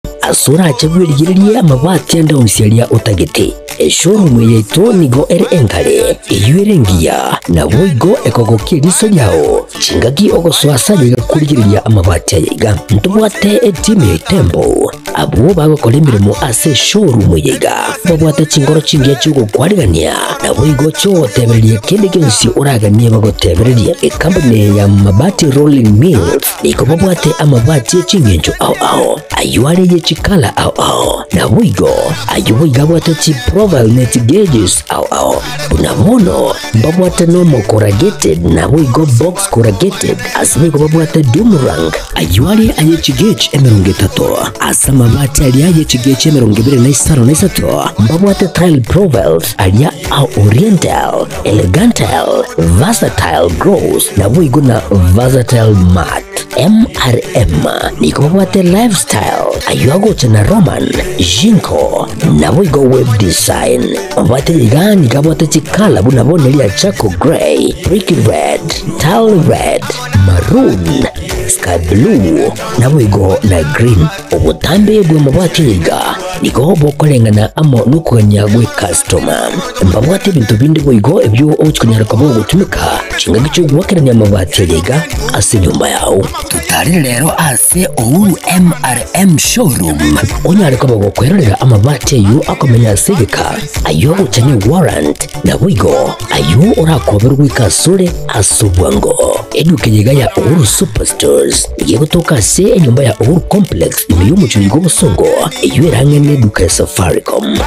Ase orache bwerigererie amabati ande onsi aria otagete. Eshowroom yaito nigo ere enkare, eyio ere engiya, naboigo ekogokia eriso riao chingaki ogosoa ase aye iga korigereria amabati aya iga. Ntobwate etimu ya Itembo, abwo bagokora emeremo ase eshowroom eye iga, babwate chinkoro chingiya chi'ogokwarigania, naboigo chi'ogotebereria kende gionsi oraganie bagotebererie. Ekampuni eye ya Mabati Rolling Mills nigo babwate amabati e ching'encho ao ao. Ayio are ye chikala ao ao, naboigo ayio boigo abwate chiprofile ne chigeges ao ao. Buna bono mbabwate normal corrugated naboigo box corrugated, ase boigo babwate doom rank. Ayio are aye chigauge 30, ase amabati aria aye chigauge 23 mbabwate tile profiles aria a oriental, elegantal, versatile gloss naboigo na versatile matte. MRM nigo babwate Lifestyle, ayio agocha na Roman, Jinko, naboigo Web Design. Babwate iga nigo abwate chikala buna bono ria Charcoal Grey, Brick Red, Tile Red, Maroon, Sky Blue, naboigo na Green. Obotambe bw'amabati aya iga nigo bokoreng'ana amo nokogania gw'ekastoma. Mbabwate ebinto binde boigo ebio ogochia konyara koba ogotumeka chingaki chi'ogoakerania amabati aya iga ase enyomba yao. Totarire rero ase Uhuru MRM Showroom onyare koba gokwerorera amabati ayio akomenya ase egeka, ayio agocha ne warrant, naboigo ayio orakoberwe goika asore ase obwango. Eduka eye iga ya Uhuru Superstores nigo egotoka ase enyomba ya Uhuru Complex ime y'omochie oiga obosongo, eyio ere ang'e neduka ya Safaricom.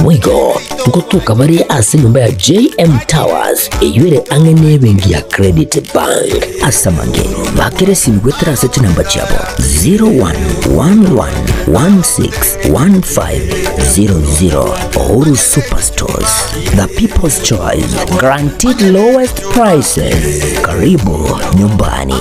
Boigo ngotoka bare ase enyomba ya JM Towers eyio ere ang'e nebenki ya Credit Bank. Ase amange, bakera esimi goetera ase chinamba chiabo 0111161500. Uhuru Superstores, the people's choice, guaranteed lowest prices. Karibu nyumbani.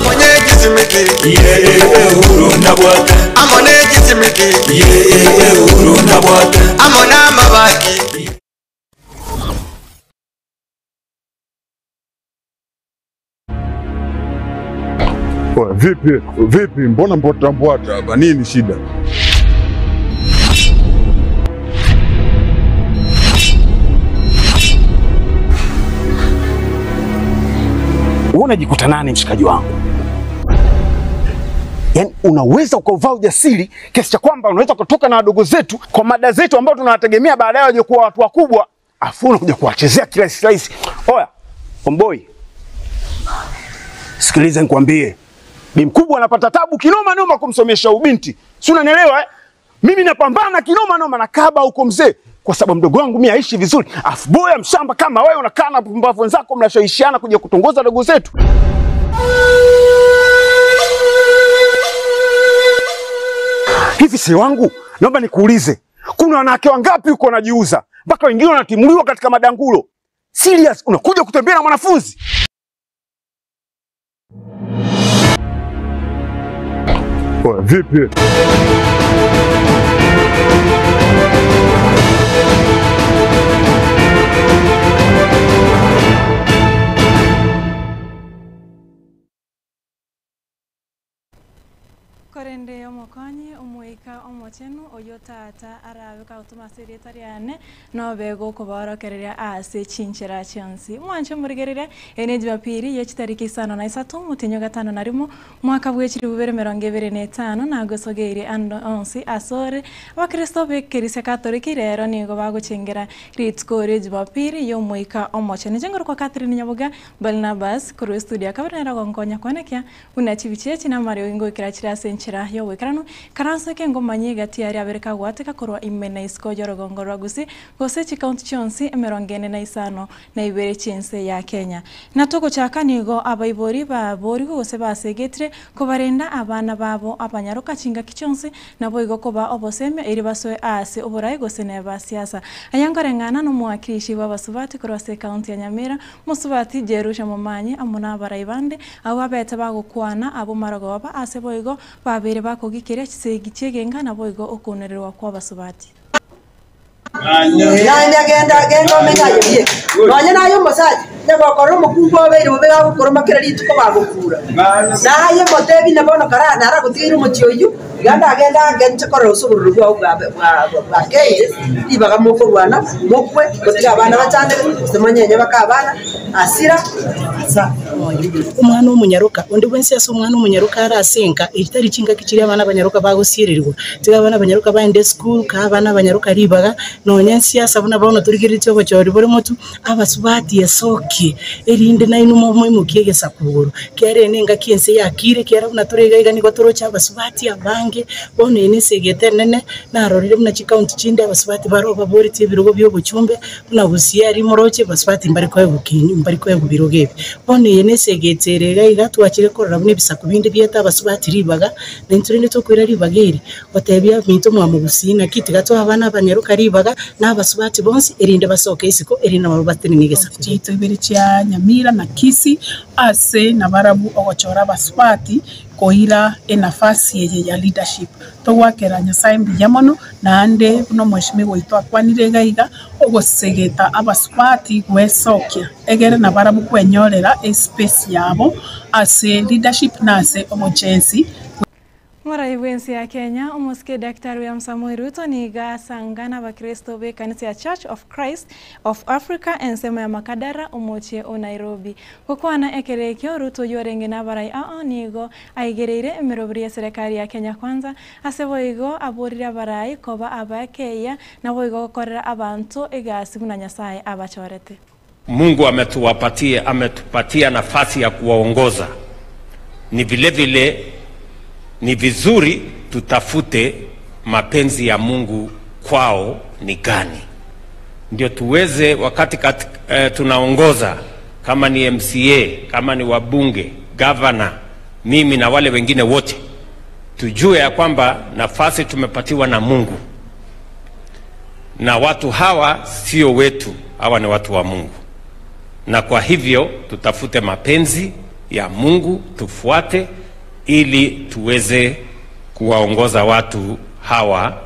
Oya, vipi vipi, mbona mbwata mbwata hapa? Nini shida? Wewe unajikuta nani mshikaji wangu? Yaani unaweza ukauvaa ujasiri kiasi cha kwamba unaweza kutoka na wadogo zetu kwa mada zetu ambao tunawategemea baadaye waje kuwa watu wakubwa, afu unakuja kuwachezea kirahisi rahisi. Oya, omboi, sikiliza nikwambie, bi mkubwa anapata tabu kinoma noma kumsomesha ubinti, si unanielewa eh? Mimi napambana kinoma noma na kaba huko mzee, kwa sababu mdogo wangu mimi aishi vizuri, afu boya mshamba kama wewe unakaa na pumbavu wenzako mnashawishiana kuja kutongoza dogo zetu. Hivi si wangu, naomba nikuulize, kuna wanawake wangapi huko wanajiuza mpaka wengine wanatimuliwa katika madangulo? Serious, unakuja kutembea na mwanafunzi? Oya, vipi? Korende Omokonyi, Omoika Omochenu, oyio Tata arabe kagotoma ase erieta riane, nobe gokobaorokereria ase chinchera chionsi. Mwanche morigereria, eye ne Jumapili ye chitariki isano na isato, omotienyi o gatano na rimo, mwaka bwe chilifu bibere emerongo ebere na etano, nagosogeirie ande onsi asore Abakristo b'ekerisia Katoliki rero nigo bagochengera rituko rie Jumapili y'Omoika Omochenu. Inche nkorokwa Catherine Nyaboga Barnabas, korwa estudio ya kabere nere ogonkonya kwenekia Buna chibicha echi namariogi ngoikera chire ase enchera y'ogoikeranu, karansoke ngomanye egati yaria abere kagwateka korwa ime na isiko y'orogongo rwa Gusii, gose chikaunti chionsi 45 chi'ense ya Kenya. Na togochaka nigo abaibori baborigwe gose basegetire kobarenda abana babo abanyaroka chingaki chionsi, naboigo koba obosemia erio basoe aase oborai gose neba siasa. Aya nkoreng'ana nomowakilishi bw'abasubati korwa ase ekaunti ya Nyamira, Mosubati Jerusha Momanyi amo nabarai bande, Abwo abete bagokwana abwo marogoba, ase boigo babeire bakogikeria chisegi chi'egenka naboigo okounererwa kw'abasubati. Ng'anya genda, genda omenye aye bieka. Nonya naye omosacha, onye gokorora omokungu obeire bobe gagokoroma kera rituko bagokura, naye motebi na bono karaa naragotigeire omochie oyio, Iga ndagende ange inche korora gose obororo bwao bwakeire, ribaga mokorwana, mokwe, gotiga abana bachandeke, gose monyenye baka abana, asira, asa. Omwana omonyaroka, onde bwensi ase omwana omonyaroka are ase enka, echi tari chingaki chiria abana abanyaroka bagosiererigwa. Tiga abana abanyaroka baende esukuru, kaa abana abanyaroka ribaga, nonya ensiasa buna bono torigereretie obochori bore motwe, Abasubati esokie, erinde nainwe moimokie egesaku igoro. Kiagera eye nengaki ense yakiire, ekiagera buna tore iga iga nigo toroche abasubati abange. Bono eye nesegi enene, narorire buna chikaunti chinde abasubati baroo baboretie ebirogo bi'obochumbe, buna Gusii aria moroche abasubati mbare koegwa ki mbari koegwa birogo ebi. Bono eye nesegi ere iga iga twachire korora buna ebisaku binde biete abasubati ribaga, na intwe rende tokoira ribaga eri. Gotebia abminto mwamogusii, Naki tiga toe abana abanyaroka ribaga, na abasubati bonsi, erinde basoke isiko, erinde nabarabwo batenene egesaku. Chiaito ibere chia Nyamira na Kisii ase nabarabwo ogochora abasubati koira enafasi eye ya leadership. Togoakera Nyasae mbuya mono naende buna omweshimiwa oito akwanire iga iga, ogosegeta abasubati gwesokia egere nabarabwo kwenyorera espace yabo ase leadership na ase obochensi. Omorai bw'ense ya Kenya, Omosike Daktari William Samoei Ruto nigo asanga n'abakristo b'ekanisa ya Church of Christ of Africa ensemo ya Makadara omochie o Nairobi. Gokwana ekero ekio, Ruto oyio orenge n'abarai ao nigo aigereire emeroberi y'eserekari ya Kenya Kwanza ase boigo aborire abarai koba abakeyia naboigo gokorera abanto egasi buna Nyasae abachorete. Mungu ametuwapatia ametupatia nafasi ya kuwaongoza, ni vile vile ni vizuri tutafute mapenzi ya Mungu kwao ni gani, ndio tuweze wakati kat, eh, tunaongoza kama ni MCA, kama ni wabunge, gavana, mimi na wale wengine wote, tujue ya kwamba nafasi tumepatiwa na Mungu na watu hawa sio wetu, hawa ni watu wa Mungu, na kwa hivyo tutafute mapenzi ya Mungu tufuate, ili tuweze kuwaongoza watu hawa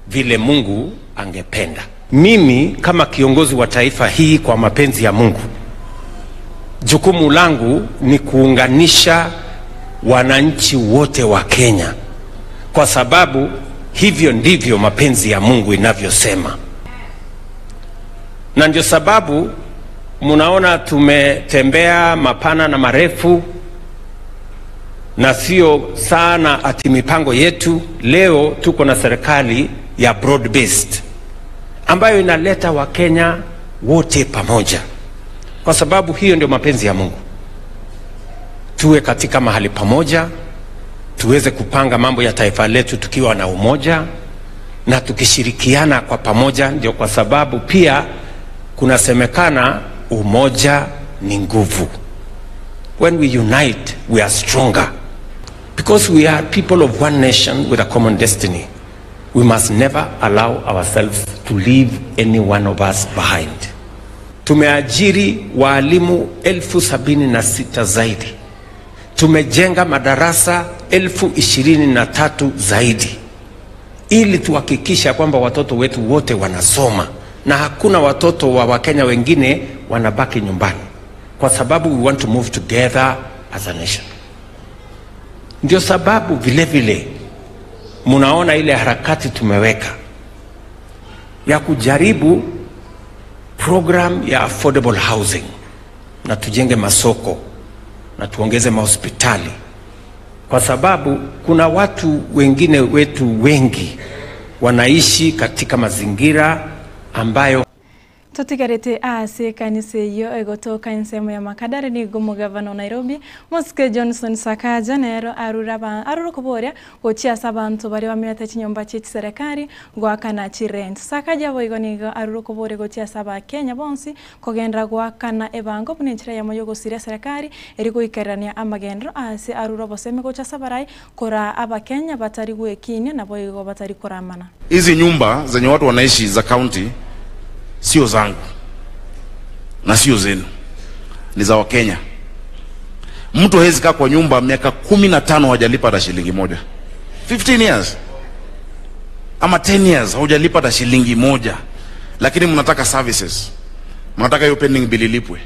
vile Mungu angependa. Mimi kama kiongozi wa taifa hii, kwa mapenzi ya Mungu, jukumu langu ni kuunganisha wananchi wote wa Kenya, kwa sababu hivyo ndivyo mapenzi ya Mungu inavyosema, na ndio sababu mnaona tumetembea mapana na marefu, na sio sana ati mipango yetu. Leo tuko na serikali ya broad based ambayo inaleta Wakenya wote pamoja, kwa sababu hiyo ndio mapenzi ya Mungu, tuwe katika mahali pamoja, tuweze kupanga mambo ya taifa letu tukiwa na umoja na tukishirikiana kwa pamoja. Ndio kwa sababu pia kunasemekana umoja ni nguvu. When we unite we are stronger because we are people of one nation with a common destiny. We must never allow ourselves to leave any one of us behind. Tumeajiri waalimu 76,000 zaidi tumejenga madarasa 23,000 zaidi ili tuhakikisha kwamba watoto wetu wote wanasoma na hakuna watoto wa Wakenya wengine wanabaki nyumbani, kwa sababu we want to move together as a nation. Ndio sababu vile vile munaona ile harakati tumeweka ya kujaribu program ya affordable housing, na tujenge masoko na tuongeze mahospitali, kwa sababu kuna watu wengine wetu wengi wanaishi katika mazingira ambayo Totigarete ase ekanisa eyio egotoka ensemo ya Makadara nigo omogavana o Nairobi Mosike Johnson Sakaja nero arure aba arure okoboria gochia ase abanto baria bamenyete chinyomba chie chiserekari goakana chirent. Sakaja boigo nigo arure okoboria gochia ase abakenya bonsi kogenderera goakana ebango buna enchera eyemo yogosiria eserekari eri goikererania amagenderero ase arure obosemi gocha ase abarai koraa abakenya batari gwekinia naboigo batari koramana. Hizi nyumba zenye watu wanaishi za county sio zangu na sio zenu, ni za Wakenya. Mtu hawezi kaa kwa nyumba miaka 15 hajalipa hata shilingi moja. 15 years ama 10 years haujalipa hata shilingi moja, lakini mnataka services, mnataka hiyo pending bill ilipwe,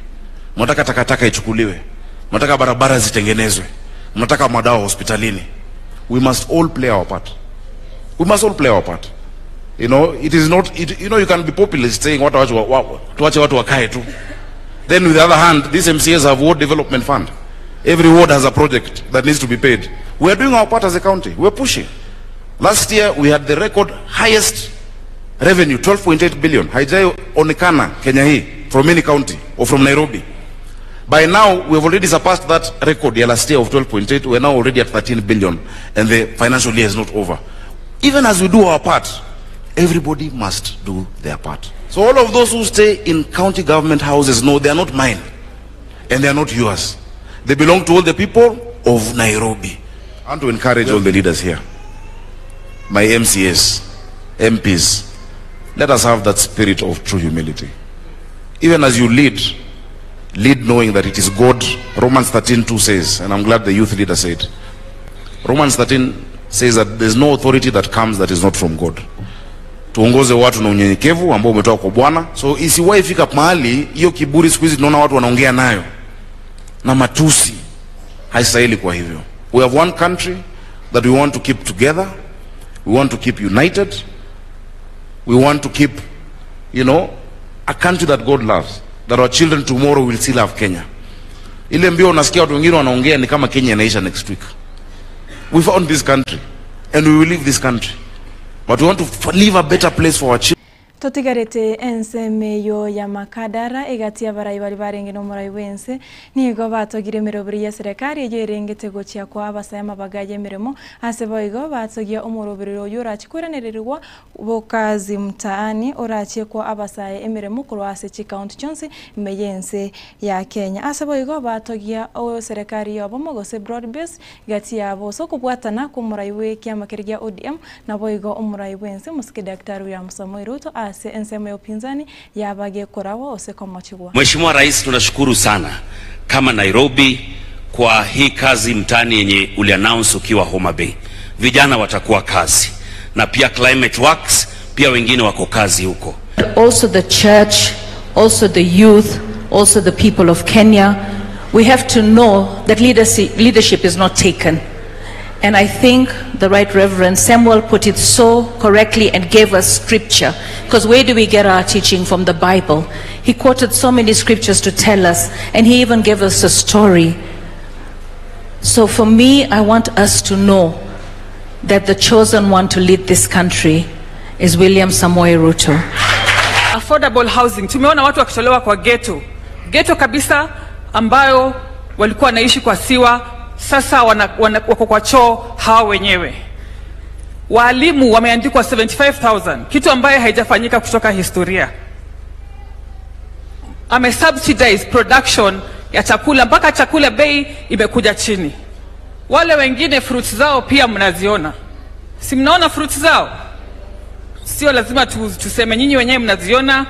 mnataka takataka ichukuliwe, mnataka barabara zitengenezwe, mnataka madawa hospitalini. We must all play our part. We must all play our part. You know, it is not, it, you know, you can be populist saying watu wache, wa, tuache watu wakae tu. Then with the other hand, these MCAs have ward development fund. Every ward has a project that needs to be paid. We are doing our part as a county. We are pushing. Last year, we had the record highest revenue, 12.8 billion. Haijaonekana Kenya hii from any county or from Nairobi. By now, we have already surpassed that record ya last year of 12.8. We are now already at 13 billion, and the financial year is not over. Even as we do our part, everybody must do their part. So all of those who stay in county government houses know they are not mine, and they are not yours. They belong to all the people of Nairobi. I want to encourage all the leaders here, my MCAs, MPs, let us have that spirit of true humility. Even as you lead, lead knowing that it is God. Romans 13:2 says, and I'm glad the youth leader said, Romans 13 says that there's no authority that comes that is not from God. Tuongoze watu na unyenyekevu ambao umetoka kwa Bwana. So isiwahi fika mahali hiyo kiburi, siku hizi tunaona watu wanaongea nayo na matusi, haistahili. Kwa hivyo we have one country that we want to keep together, we want to keep united, we want to keep, you know, a country that God loves, that our children tomorrow will still have Kenya. Ile mbio unasikia watu wengine wanaongea ni kama Kenya inaisha next week. We found this country and we will leave this country. But we want to leave a better place for our children. Totigarete ensemo ya Makadara egati abarai bari barenge n'omorai bwense nigo batogire emeroberi ya serikali eyo erengete gochia kwa abasaya amabaga ya emeremo ase boigo batogia omoroberi oyo orachikweranererwa bokazi mtaani orachie kwa abasaya emeremo korwa ase chikaunti chionsi ime yense ya Kenya ase boigo batogia o serikali yobomo gose broad base gati yabo so kobwatana kwa omorai bwe kiama keria gia ODM na boigo omorai bwense mosike Daktari William Samoei Ruto ase ensemo ya upinzani yabage korawo ose komochigwa. Mheshimiwa Rais, tunashukuru sana kama Nairobi kwa hii kazi mtaani yenye uliannounce ukiwa Homa Bay. Vijana watakuwa kazi na pia Climate Works pia wengine wako kazi huko. Also the church, also the youth, also the people of Kenya, we have to know that leadership is not taken. And I think the Right Reverend Samuel put it so correctly and gave us scripture. Because where do we get our teaching from? The Bible. He quoted so many scriptures to tell us, and he even gave us a story. So for me, I want us to know that the chosen one to lead this country is William Samoei Ruto. Affordable housing. Tumeona watu wakitolewa kwa ghetto. Ghetto kabisa ambayo walikuwa wanaishi kwa siwa, sasa wako kwa choo hawa wenyewe. Walimu wameandikwa 75,000, kitu ambaye haijafanyika kutoka historia. Ame subsidize production ya chakula mpaka chakula bei imekuja chini. Wale wengine fruits zao pia mnaziona, si mnaona fruits zao? Sio lazima tuseme, nyinyi wenyewe mnaziona.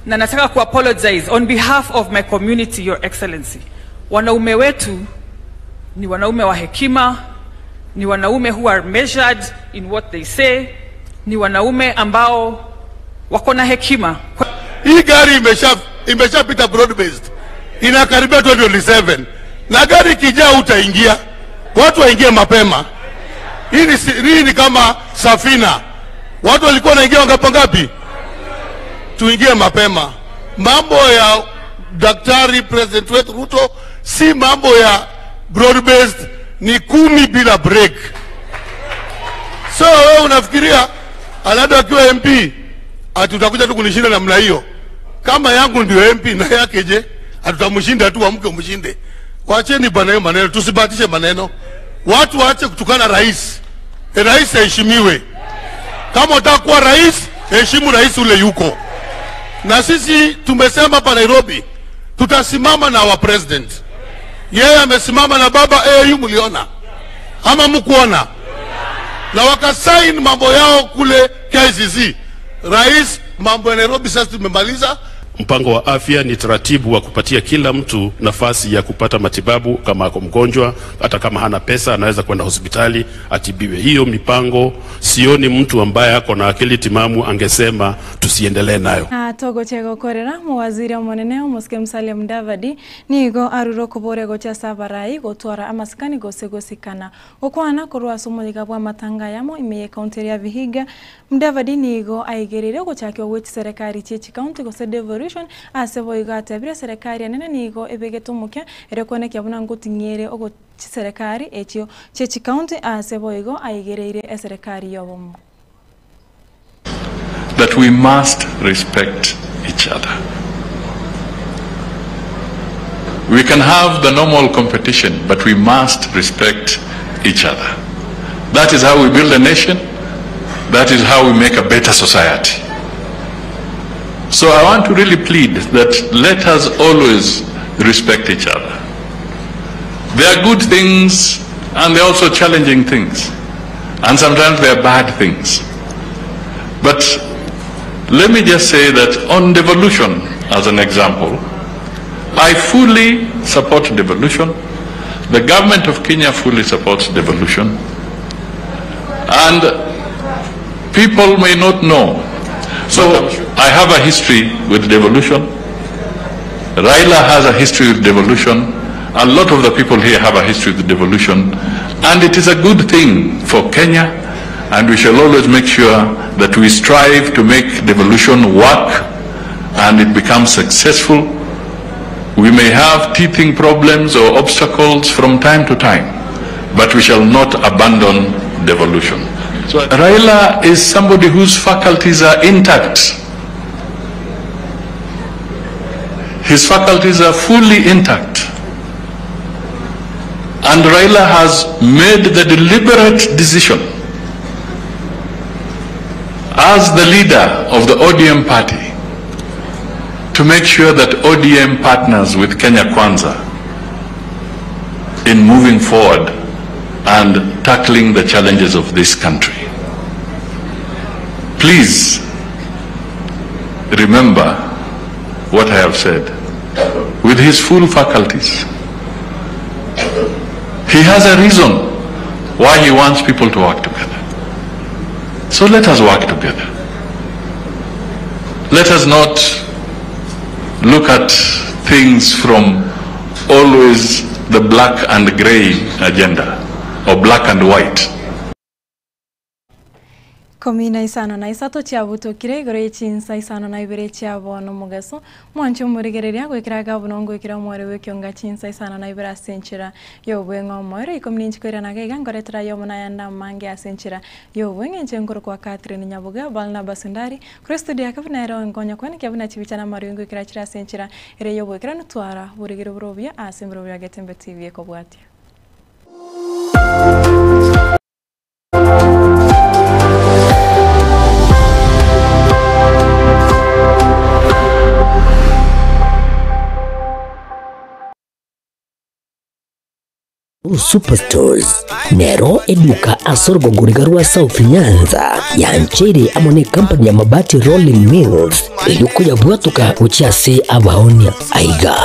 Na nataka ku apologize on behalf of my community, Your Excellency. Wanaume wetu ni wanaume wa hekima, ni wanaume who are measured in what they say, ni wanaume ambao wako na hekima. Hii gari imeshapita broad based, inakaribia 2027 na gari ikijaa utaingia, watu waingie mapema. Hii ni kama safina, watu walikuwa wanaingia wangapi ngapi? Tuingie mapema. Mambo ya daktari president wetu Ruto si mambo ya broad based, ni 10 bila break. So wewe unafikiria Alado akiwa MP ati utakuja tu kunishinda namna hiyo? Kama yangu ndio MP na yake je? Hatutamshinda tu, amke umshinde. Waacheni bwana hiyo maneno, tusibatishe maneno. Watu waache kutukana rais. Rais aheshimiwe. Kama unataka kuwa rais, heshimu rais ule yuko. Na sisi tumesema hapa Nairobi tutasimama na our president. Yeye amesimama na baba AU, mliona ama mkuona? Na wakasign mambo yao kule KICC. Rais, mambo ya Nairobi sasa tumemaliza. Mpango wa afya ni taratibu wa kupatia kila mtu nafasi ya kupata matibabu kama ako mgonjwa, hata kama hana pesa anaweza kwenda hospitali atibiwe. Hiyo mipango sioni mtu ambaye ako na akili timamu angesema tusiendelee nayo. Togochia gokorera, Mowaziri omonene omosike Musalia Mudavadi nigo arure okoboria gochia ase abarai gotwara amasikani gose gosikana. Gokwana korwa ase omoyega bw'amatanga ayamo ime y'ecounty eria ya Vihiga, Mudavadi nigo aigereire ogochakigwa gwe chiserekari chie chicounty gose devolution ase boigo atebire eserekari enene nigo ebegete omokia ere koenekia buna ngoting'iere ogo chiserekari echio chie chicounty ase boigo aigereire eserekari y'obomo. That we must respect each other. We can have the normal competition, but we must respect each other. That is how we build a nation. That is how we make a better society. So I want to really plead that let us always respect each other. There are good things and there are also challenging things. And sometimes there are bad things. But let me just say that on devolution, as an example, I fully support devolution. The government of Kenya fully supports devolution. And people may not know. So I have a history with devolution. Raila has a history with devolution. A lot of the people here have a history with devolution. And it is a good thing for Kenya. And we shall always make sure that we strive to make devolution work and it becomes successful. We may have teething problems or obstacles from time to time, but we shall not abandon devolution. So Raila is somebody whose faculties are intact. His faculties are fully intact. And Raila has made the deliberate decision as the leader of the ODM party to make sure that ODM partners with Kenya Kwanza in moving forward and tackling the challenges of this country. Please remember what I have said. With his full faculties, he has a reason why he wants people to work together. So let us work together. Let us not look at things from always the black and gray agenda or black and white. Ikomi na isano na isato chiabutokire igoro ye chinsa isano na ibere chia bono omogaso. Mwanche omorigereria goikera gavuna ongoikera omwere bw'ekionga chinsa isano na ibere ase enchera y'obweng'e omoerio ikomi na inche koirana iga iga nkoretera aye omo nayande amange ase enchera y'obweng'e inche nkorokwa Catherine Nyaboga Barnabas Ndari korwa estudio ya Kebuna ere onkonya kwenekia buna chibicha na amariogi ngoikera chire ase enchera ere y'oboikeranu twara borigeri bore obuya ase emerobio ya Getembe TV ekobwatia. Superstores nero eduka ase orogongo riga rwa South Nyanza yancheire amo ne company ya Mabati Rolling Mills eyio koyabwatoka gochia ase abaonia. Aiga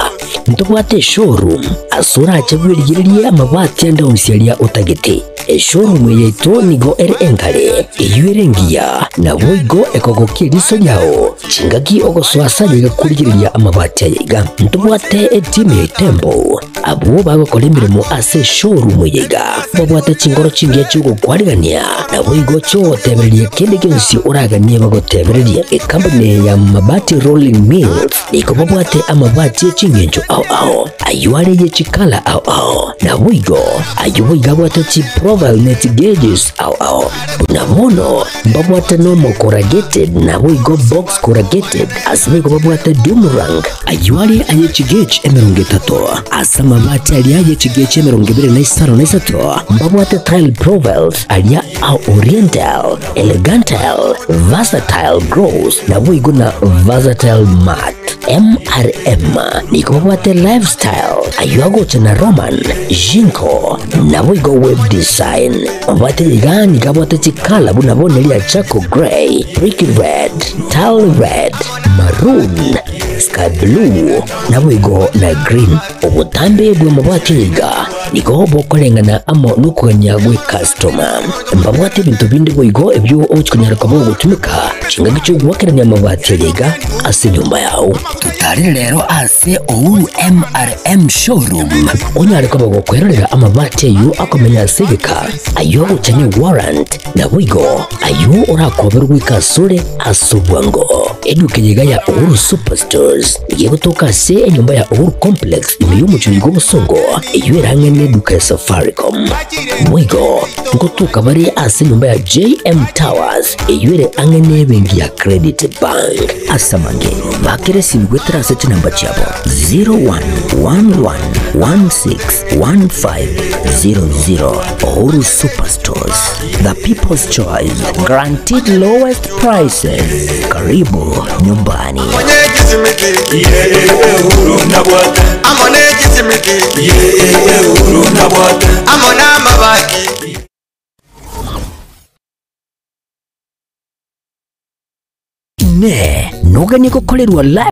ntobwate eshowroom ase orache bwerigererie amabati ande onsi aria otagete. Eshowroom eye yaito nigo ere enkare, eyio ere engiya, naboigo ekogokia eriso riao chingaki ogosoa ase aye gakorigereria amabati aya iga. Ntobwate etimu ya Itembo abwo bagokora emeremo ase eshowroom eye iga, babwate chingoro chingiya chi'ogokwarigania, naboigo chi'ogotebereria kende gionsi oraganie bagotebererie. Ekampuni eye ya Mabati Rolling Mills nigo babwate amabati e ching'encho ao ao, ayio are ye chikala ao ao, naboigo ayio boigo abwate chiprofile ne chigeges ao ao. Buna bono mbabwate normal corrugated naboigo box corrugated, ase boigo babwate doomerang, ayio are aye chigauge emerongo etato, ase amabati aria aye chigauge emerongo ebere na isano na isato, mbabwate tile profiles aria a oriental, elegantal, versatile gross, naboigo na versatile matte. MRM nigo babwate lifestyle, ayio agocha na Roman, Jinko, naboigo web design. Babwate iga nigo abwate chikala buna bono eria charcoal grey, brick red, tile red, maroon, Sky blue, naboigo na green. Obotambe bw'amabati iga nigo bokoreng'ana amo nokogania gwe customer. Mbabwate ebinto binde boigo ebio ogochi konyara koba ogotumeka chingaki chi'ogoakerania amabati aya iga ase enyomba yao. Totarire rero ase Uhuru MRM Showroom onyare koba gokwerorera amabati ayio akomenya ase egeka, ayio ogocha ne warrant, Naboigo ayio orakoberwe goika asore ase obwango. Eduka eye iga ya Uhuru Superstores nigo egotoka ase enyomba ya Uhuru Complex ime y'omochie oyo bw'obosongo, eyio ere ang'e n'eduka ya Safaricom. Boigo ngotoka bare ase enyomba ya JM Towers eyio ere ang'e n'ebenki ya Credit Bank. Ase amange, bakera esimi goetera ase chinamba chiabo 0111161500. Uhuru Superstores, the people's choice, guaranteed lowest prices. Karibu nyumbani. Ne noganie gokorerwa live.